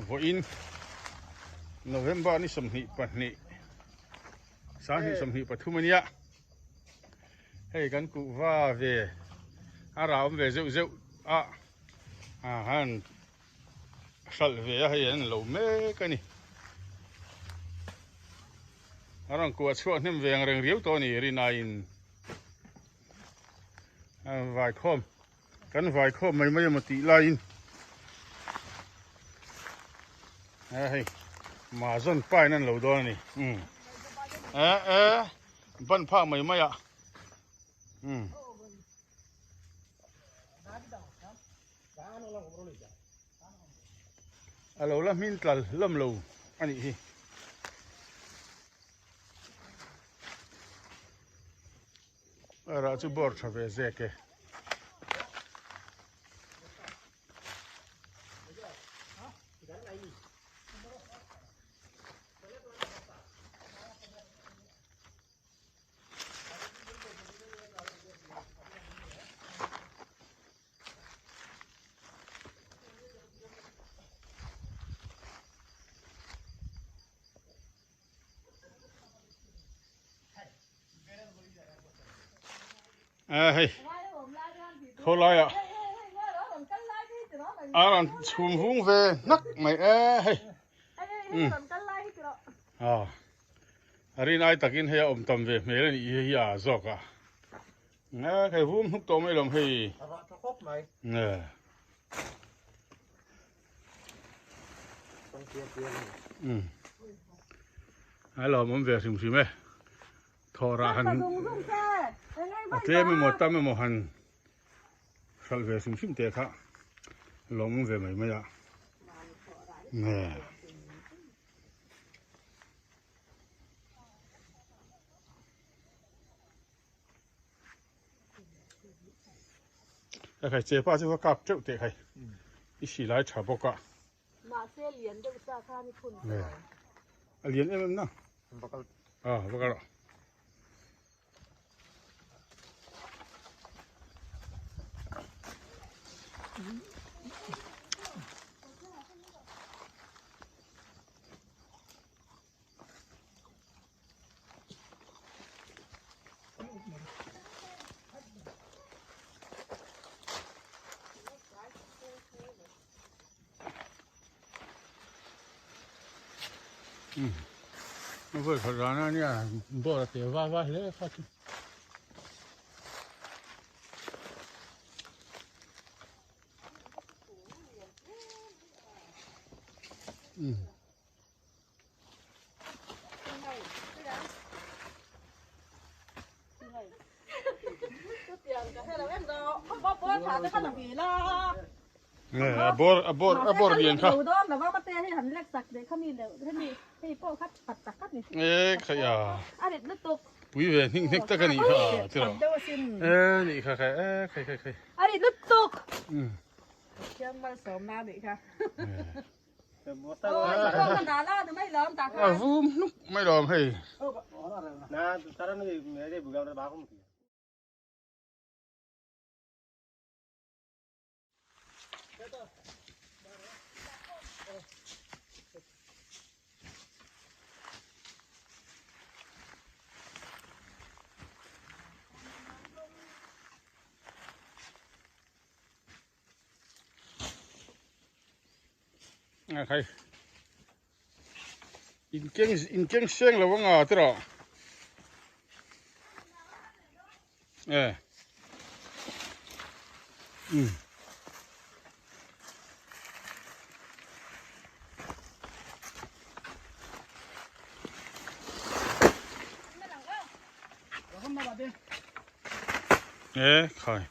Vawiin November ni 22 sanghnih 23 a nia. Hei kan kuhva ve a rah awm ve zeuh zeuh a ah han hralh ve a hei an lo mek a ni. A rawn kuah chhuah hnem ve ang reng riau tawh a ni rinaiin a vaikhawm. Kan vai khawp mai mai emaw tih laiin e hei mazawn pain an lo dawn a ni um e e ban phak mai mai ah um a lo la hmin tlal hlawm lo a nih hi. A rah chu bawr tha ve zek e. A hei khawlai ah a rawn chhum vung ve hnak mai e hei a a rin ai takin hei a awm tam ve hmel a nih hi hi a zawk a a hei vum hnuk tawh mai lawm hei a rah tha khawp mai A lawmawm ve hrim hrim e. Thawh rah han a tlem emaw tam emaw han hralh ve hrim hrim teh kha lawmawm ve mai mai a. Khai che pa chu va kap teuh teh khai i si lai tha bawk a. Mahse lian deuh sa khan i phun tawh. A lian em em na. Va kal. Ah va kal rawh. Voi khat rana nia bawr a te va va hle kha chu. A bawr a bawr a bawr lian kha e khai a pui ve hnik hnik tak a nih kha tiraw e nih kha khai e khai khai khai A vum hnuk mai lawm hei. Khai in keng in keng seng lo anga ti rawh e um e khai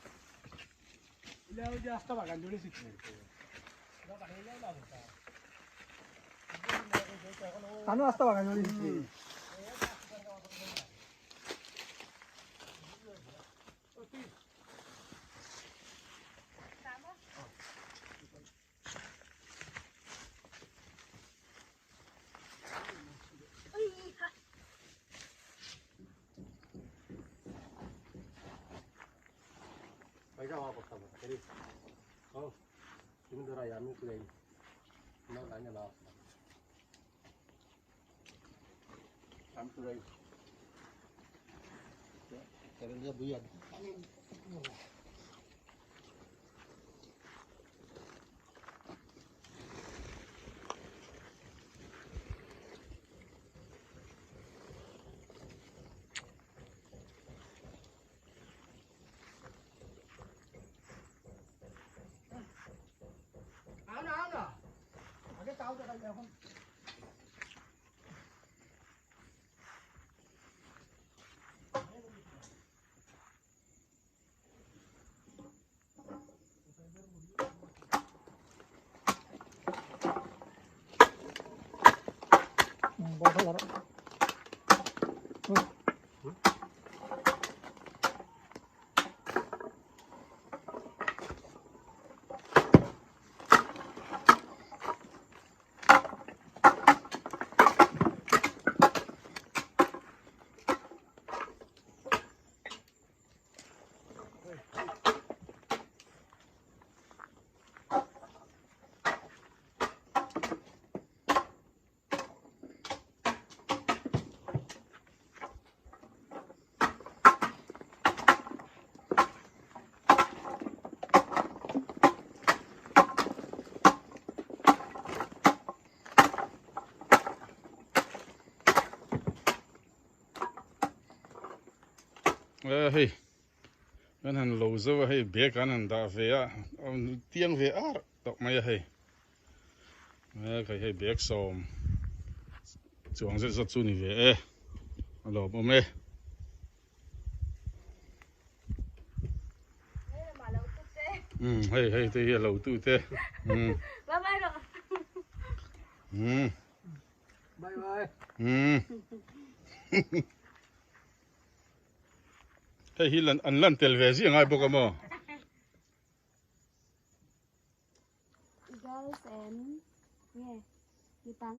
Eh hei kan han lo zo a hei bag an han dah ve a tiang ve ar tawh mai a hei eh khai hei bag sawm chuang zet zet chu ni ve e a lawmawm e. Um hei hei te hi a lo tu te um Bye bye rawh. Um Bye bye. Um hei hi lan an lan tel ve zia ngai bawk a maw. Girls and nge mipa.